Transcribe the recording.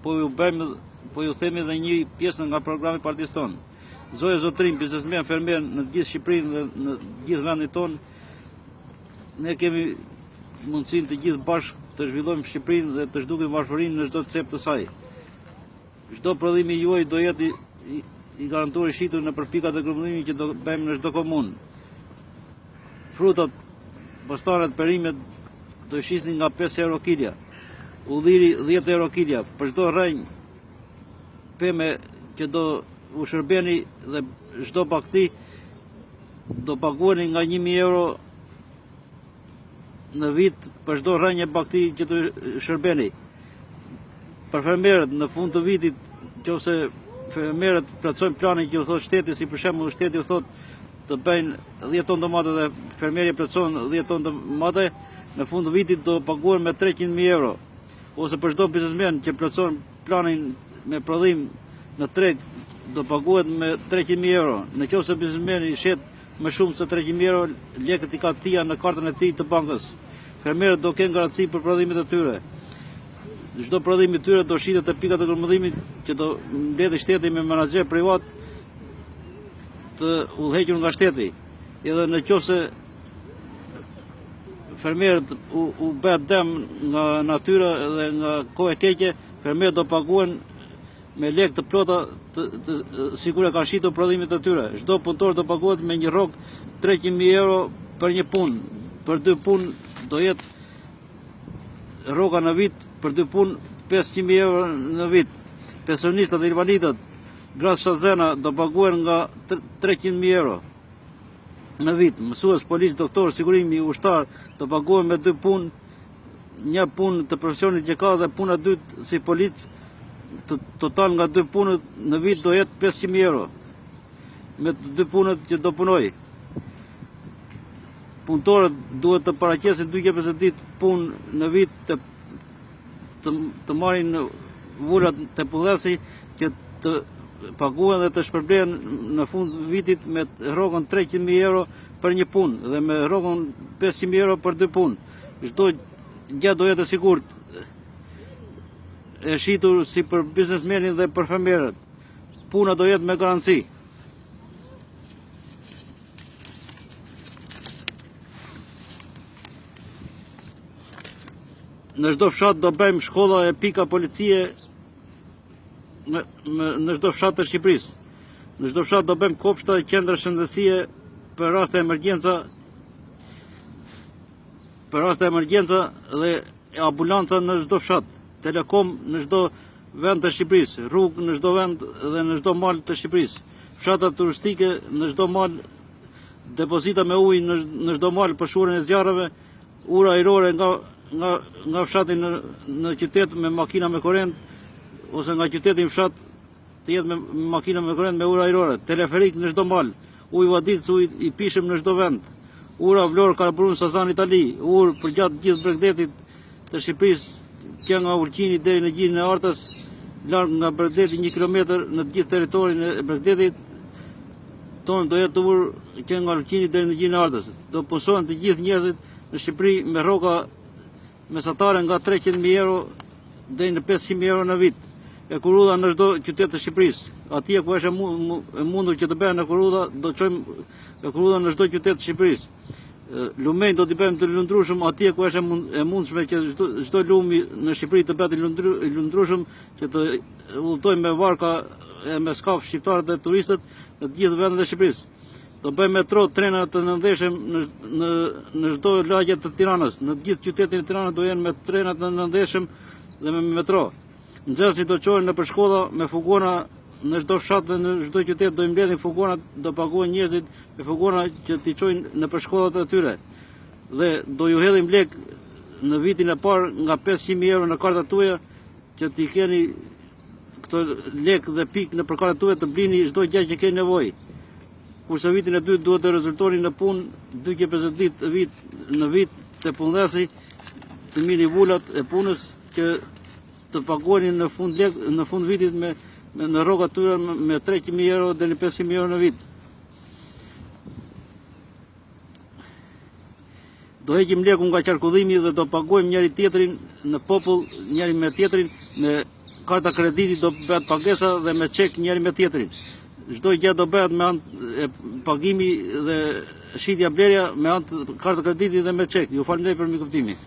Po ju bëjmë, po ju themi dhe një pjesë nga programi i partisë tonë. Zonja zotërinj, biznesmen, fermer në të gjithë Shqipërinë dhe në të gjithë vendin tonë, ne kemi mundësinë të gjithë bashkë të zhvillojmë Shqipërinë dhe të zhdukim varfërinë në çdo cep të saj. Çdo prodhim i juaj do jetë i, i, i garantuar i shitur nëpër pikat e grumbullimit që do bëjmë në çdo komunë. Frutat, bostanet, perimet do i shisni nga 5 euro kilja. Ulliri 10 euro kilja për çdo rrënjë peme që do u shërbeni dhe çdo bagëti do paguheni nga 1000 euro në vit për çdo rrënjë bagëti që të shërbeni. Për fermerët në fund të vitit, qoftë se fermerët plotësojnë planin që u thotë shteti, si për shembull shteti u thotë të bëjnë 10 ton domate dhe fermeri plotëson 10 ton domate, në fund të vitit do paguhen me 300.000 euro. Ose për çdo biznesmen që plotëson planin me prodhim në treg do paguhet me 300.000 euro. Në qoftë se biznesmeni shet më shumë se 300.000 euro, lekët i ka të tija në kartën e tij të bankës. Fermerët do kenë garanci për prodhimet e tyre. Çdo prodhim i tyre do shitet te pikat e grumbullimit që do mbledhë shteti me menaxher privat të udhëhequr nga shteti. Edhe në qoftë se fermerët u, u bëhet dëm nga natyra dhe nga kohë e keqe, fermerët do paguhen me lekë të plota të, të, sikur e kanë shitur prodhimet e tyre. Çdo punëtor do paguhet me një rrogë 300.000 euro për një punë. Për dy punë do jetë rroga në vit, për dy punë 500.000 euro në vit. Pensionistët dhe invalidët, gratë shtatzëna do paguhen nga 300.000 euro në vit. Mësues, polic, doktor, sigurimi, ushtar do paguhen me dy punë, një punë të profesionit që ka dhe puna e dytë si polic, të total nga dy punët në vit do jetë 500.000 euro me të dy punët që do punoj. Punëtorët duhet të paraqesin 250 ditë punë në vit të të, të marrin vulat te punëdhënësi që të paguhen dhe të shpërblehen në fund vitit me rrogën 300.000 euro për një punë dhe me rrogën 500.000 euro për dy punë. Çdo gjë do jetë e sigurt e shitur si për biznesmenin dhe për fermerët. Puna do jetë me garanci. Në çdo fshat do bëjmë shkolla e pika policie në në, në çdo fshat të Shqipërisë. Në çdo fshat do bëjmë kopshta e qendra shëndetësie për raste emergjenca për raste emergjenca dhe ambulanca në çdo fshat, telekom në çdo vend të Shqipërisë, rrugë në çdo vend dhe në çdo mal të Shqipërisë, fshatra turistike në çdo mal, depozita me ujë në në çdo mal për shuarjen e zjarreve, ura ajrore nga nga nga fshati në në qytet me makina me korrent ose nga qyteti në fshat të jetë me makina me korrent me ura ajrore, teleferik në çdo mal, ujë vaditës, ujë i pijshëm në çdo vend, ura Vlorë Karaburun Sazan Itali, urë përgjatë gjithë bregdetit të Shqipërisë, që nga Ulqini deri në Gjirin e Artës, larg nga bregdeti 1 kilometër në të gjithë territorin e bregdetit tonë do jetë urë që nga Ulqini deri në Gjirin e Artës. Do punësohen të gjithë njerëzit në Shqipëri me rroga mesatare nga 300.000 euro deri në 500.000 euro në vit. Hekurudha në çdo qytet të Shqipërisë. Atje ku është e mundur që të bëhen hekurudha, do çojmë hekurudha në çdo qytet të Shqipërisë. Lumenj do t'i bëjmë të lundrueshëm atje ku është e mundshme që çdo çdo lumi në Shqipëri të bëhet i lundrueshëm, që të udhëtojnë me varka e me skaf shqiptarët dhe turistët në të gjithë vendet e Shqipërisë. Do bëjmë metro, trena të nëndheshëm në në në çdo lagje të Tiranës, në të gjithë qytetin e Tiranës do jenë me trena të nëndheshëm dhe me metro. Nxënësit do çohen nëpër shkolla me furgona në çdo fshat dhe në çdo qytet do i mbledhin furgonat, do paguhen njerëzit me furgona që t'i çojnë nëpër shkollat e tyre. Dhe do ju hedhim lek në vitin e parë nga 500.000 euro në kartat tuaja që t'i keni këto lek dhe pikë nëpër kartat tuaja të blini çdo gjë që keni nevojë. Kurse vitin e dytë duhet të rezultoni në punë 250 ditë vit në vit te punëdhënësi të merrni vulat e punës që të paguheni në fund lek në fund vitit me, me në rrogat tuaja me, me 300.000 euro deri në 500.000 euro në vit. Do heqim lekun nga qarkullimi dhe do paguajmë njëri tjetrin në popull, njëri me tjetrin me karta krediti do bëhet pagesa dhe me çek njëri me tjetrin. Çdo gjë do bëhet me anë e pagimi dhe shitja blerja me anë të karta krediti dhe me çek. Ju faleminderit për mirëkuptimin.